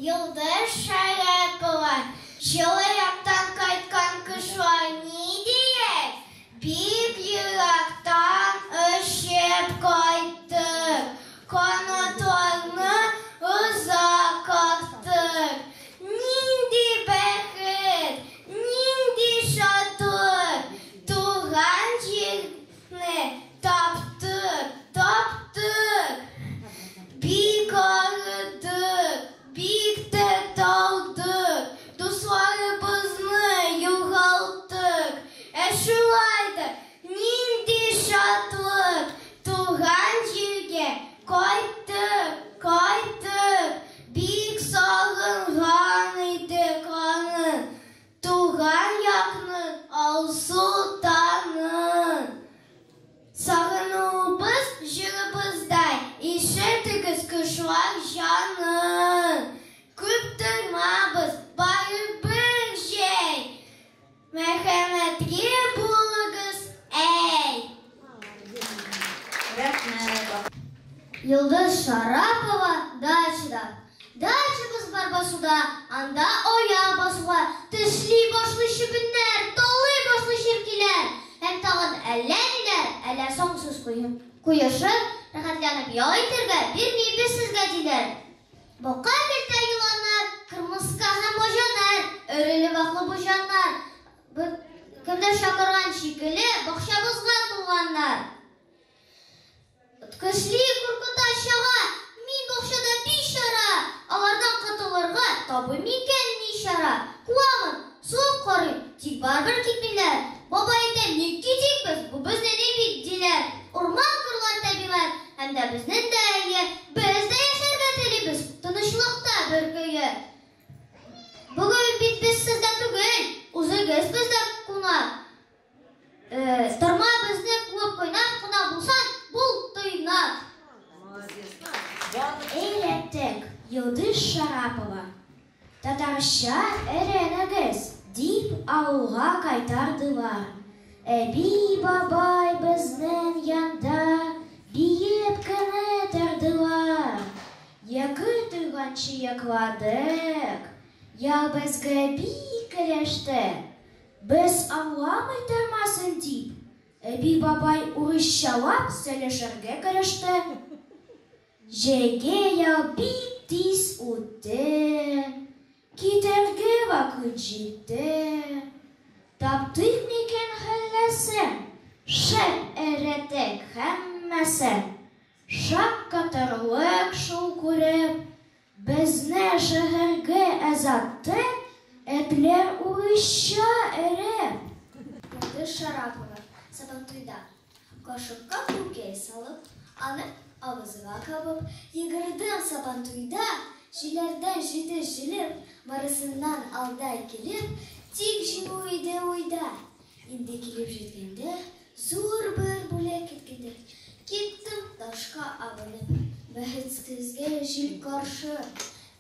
Йолдыз Шәрәпова. Җылы яктан кайткан кошлар ни дияр? Бик ерактан очып кайттык, канатларны озак кактык. Нинди бәхет, нинди шатлык, туган җирне таптык, таптык. Бик арыдык, бик тә талдык, дусларыбызны югалттык. Ә шулай да нинди шатлык, туган җиргә кайттык, кайттык. Бик сагынган идек аны, туган якның алсу таңын. Сагынуыбыз җырыбыздай, ишетегез, кошлар җанын. Күп тормабыз, бары бер җәй. Мәрхәмәтле булыгыз, әй! Рәхмәт. Йолдыз Шарапова дачада. Дачабыз бар басуда, анда аяк басуга тешли башлый чебеннәр, талый башлый черкиләр һәм тагын әллә ниләр, әллә соң сүз куешып, рәхәтләнеп ял итәргә бирмибез сезгә, диләр. Бака келтә еланнар, кырмыска һәм баҗаннар, өреле-ваклы бу җаннар, кемдер чакырган шикелле, бакчабызга тулганнар. Көчли куркыта чага, мин бакчада бичара, алардан котылырга табыйм микән ни чара? Куамын, сугып карыйм, тик барыбер китмиләр. Бабай әйтә, ник китик без, бу безнең өй бит, диләр. Урман, кырлар, табигать, һәм дә безнең дә өе, без дә яшәргә телибез, тынычлыкта бер көе. Бүген бит без сездә түгел, үзегез бездә кунак. Торма безне куып кыйнап, кунак булсаң, бул тыйнак. Әйләттек, Йолдыз Шарапова. Татарча өйрәнегез, дип авылга кайтардылар. Әби, бабай безнең янда биеп кенә тордылар. Йокы туйганчы йокладык, ял безгә бик килеште. Без аңламый тормасын дип, әби-бабай урысчалап сөйләшергә кереште. Җәйге ял бик тиз үтте, китәргә вакыт җитте. Таптык микән хәлләсен, шәп өйрәттек һәммәсен. Шаккатырлык шул күреп, безне шәһәргә озатты этләр урысча өреп. Йолдыз Шарапова, Сабантуйда. Кашыкка күкәй салып, аны авызга кабып, йөгердем Сабантуйда, җилләрдән җитез җилеп, барысыннан алда килеп, тик җиңү иде уйда. Инде килеп җиткәндә, зур бер бүләк көткәндә, киттем ташка абынып, бәхетсезгә җил каршы.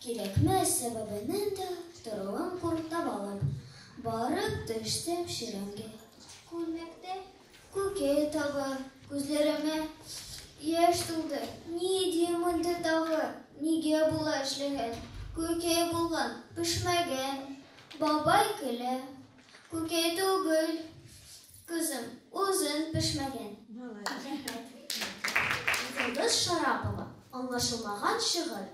Кирәкмәс сәбәбенең дә торуын куркытып алып, барып төштем чирәмгә. Күлмәктә күкәй таба, күзләремә яшь тулды. Ни дим инде тагы, нигә болай эшләгән? Күкәй булган, пешмәгән. Бабай көлә. Күкәй түгел, кызым, үзен пешмәгән. Рәхмәт. Йолдыз Шарапова, Аңлашылмаган шигырь.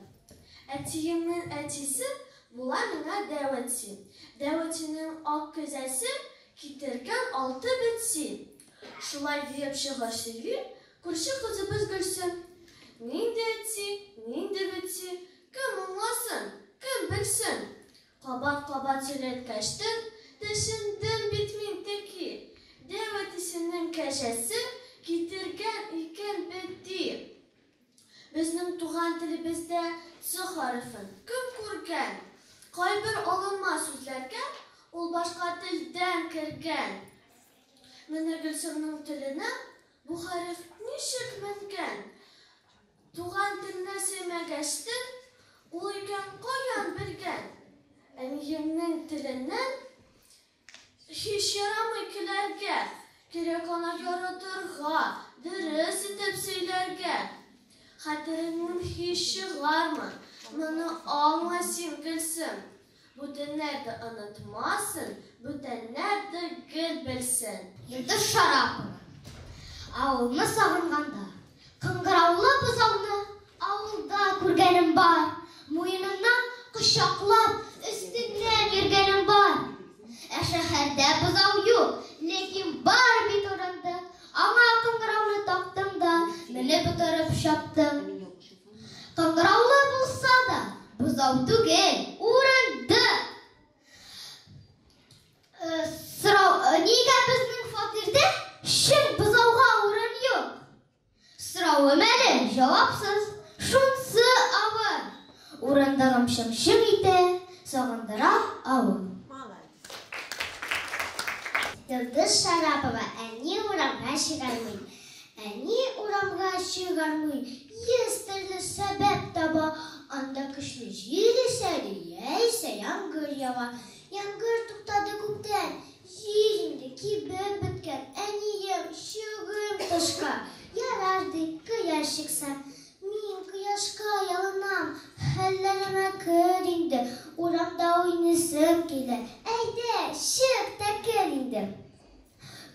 Әтиемнең әтисе була миңа дәү әти. Дәү әтинең ак кәҗәсе китергән алты бәти. Шулай диеп шигырь сөйли күрше кызыбыз Гөлсем. Нинди әти, нинди бәти, кем аңласын, кем белсен? Кабат-кабат сөйләткәчтен, төшендем бит мин тәки. Дәү әтисенең кәҗәсе китергән икән бәти. Безнең туган телебездә Ц хәрефен кем күргән? Кайбер алынма сүзләргә ул башка телдән кергән. Менә Гөлсемнең теленә бу хәреф ничек менгән? Туган телне сөймәгәчтен, ул икән каян белгән? Әниемнең теленнән һич ярамый көләргә, кирәк аны яратырга, дөрес итеп сөйләргә. Хәтереңнән һич чыгарма, моны аңла син, Гөлсем. булсын. Бүтәннәр дә онытмасын, бүтәннәр дә гел белсен. Йолдыз Шарапова. Авылны сагынганда, кыңгыраулы бозауны авылда күргәнем бар. Муеныннан кочаклап, өстеннән йөргәнем бар. Ә шәһәрдә бозау юк, ләкин бар бит урындык. Аңа кыңгырауны тактым да, менеп утырып чаптым. Кыңгыраулы булса да, бозау түгел, урындык. Сорау, нигә безнең фатирда чын бозауга урын юк? Соравым әле җавапсыз, шунсы авыр. Урындыгым чың-чың итә, сагындыра авыл. Йолдыз Шарапова, әни урамга чыгармый. Әни урамга чыгармый, 100 төрле сәбәп таба. Анда көчле җил исә, яисә яңгыр ява. Яңгыр туктады күптән, җил инде кибеп беткән. Әнием, чыгыйм тышка. Ярар, ди, кояш чыкса. Мин кояшка ялынам, хәлләремә кер инде. Урамда уйныйсым килә. Әйдә, чык та кер инде.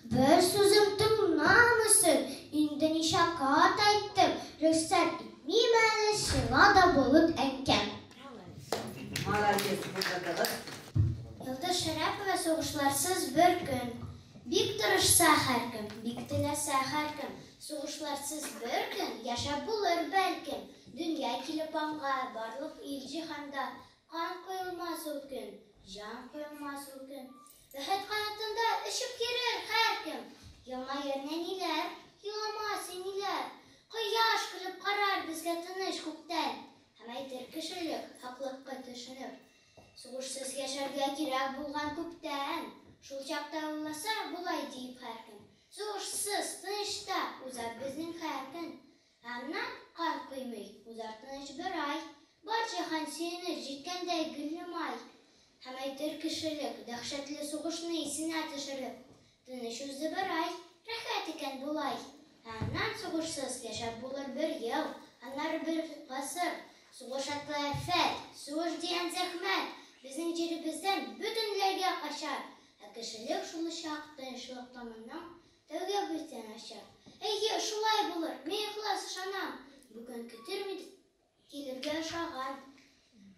Бер сүзем тыңламыйсың, инде ничә кат әйттем, рөхсәт итмим әле сиңа да болыт әнкәм. Молодец, булдырдыгыз. Йолдыз Шәрәпова, сугышларсыз бер көн. Бик тырышса һәркем, бик теләсә һәркем, сугышларсыз бер көн яшәп булыр бәлкем. Дөнья килеп аңга, барлык ил җиһанда, кан коелмас ул көн, җан коелмас ул көн. Бәхет канатында очып йөрер һәркем. Елмаер нәниләр, еламас әниләр. Кояш көлеп карар безгә тыныч күктән. Һәм әйтер кешелек хаклыкка төшенеп. Сугышсыз яшәргә кирәк булган күптән. Шул чакта уйласа болай диеп һәркем. Сугышсыз тынычта узар безнең һәр көн. Аннан кан коймый узар тыныч бер ай. Бар җиһан сөенер җиткәндәй гөлле май. Һәм әйтер кешелек дәһшәтле сугышны исенә төшереп. Тыныч узды бер ай, рәхәт икән болай. Аннан сугышсыз яшәп булыр бер ел, аннары бер гасыр. Сугыш атлы афәт, сугыш дигән зәхмәт безнең җиребездән бөтенләйгә качар. Ә кешелек шул чак тынычлык таңының тәүге битен ачар. Әйе, шулай булыр, мин ихлас ышанам. Бүген көтер килергә ошаган.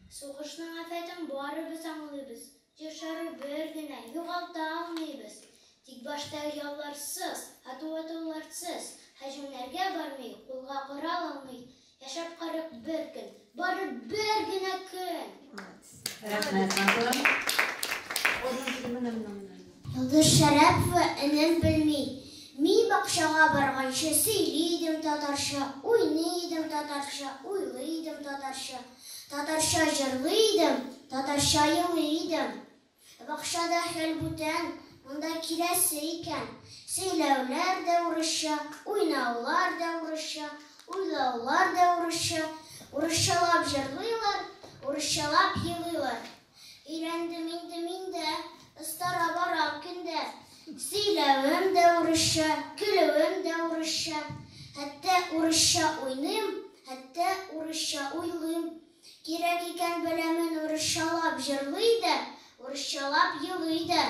Сугышның афәтен барыбыз аңлыйбыз. Җир шары бер генә, югалта алмыйбыз. Тик башта ялларсыз, ату-атуларсыз, һөҗүмнәргә бармый, кулга корал алмый. Яшәп карыйк бер көн, бары бер генә көн. Рәхмәт, матурым. Йолдыз Шәрәпова, энем белми. Мин бакчага барганчы сөйли идем татарча, уйный идем татарча, уйлый идем татарча. Татарча җырлый идем, татарча елый идем. Бакчада хәл бүтән, монда киләсе икән. Сөйләүләр дә урысча, уйнаулар да урысча, уйлаулар да урысча. Урысчалап җырлыйлар, урысчалап елыйлар. Өйрәндем инде мин дә, остара барам көндә. Сөйләвем дә урысча, көлүем дә урысча. Хәтта урысча уйныйм, хәтта урысча уйлыйм. Кирәк икән беләмен урысчалап җырлый да, урысчалап елый да.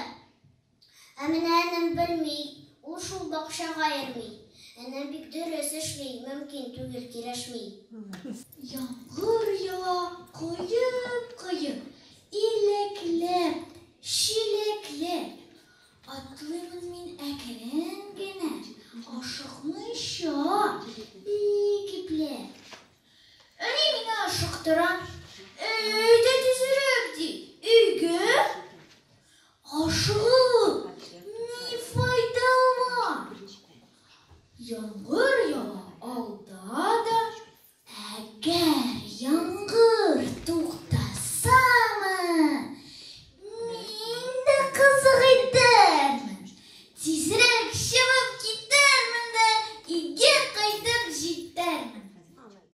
Ә менә энем белми, ул шул бакчага йөрми. Энем бик дөрес эшли, мөмкин түгел килешми. Яңгыр ява коеп-коеп, иләкләп, чиләкләп. Атлыймын мин әкрен генә, ашыкмыйча, бик ипләп. Әни мине ашыктыра. Әйдә тизрәк, ди. Өйгә.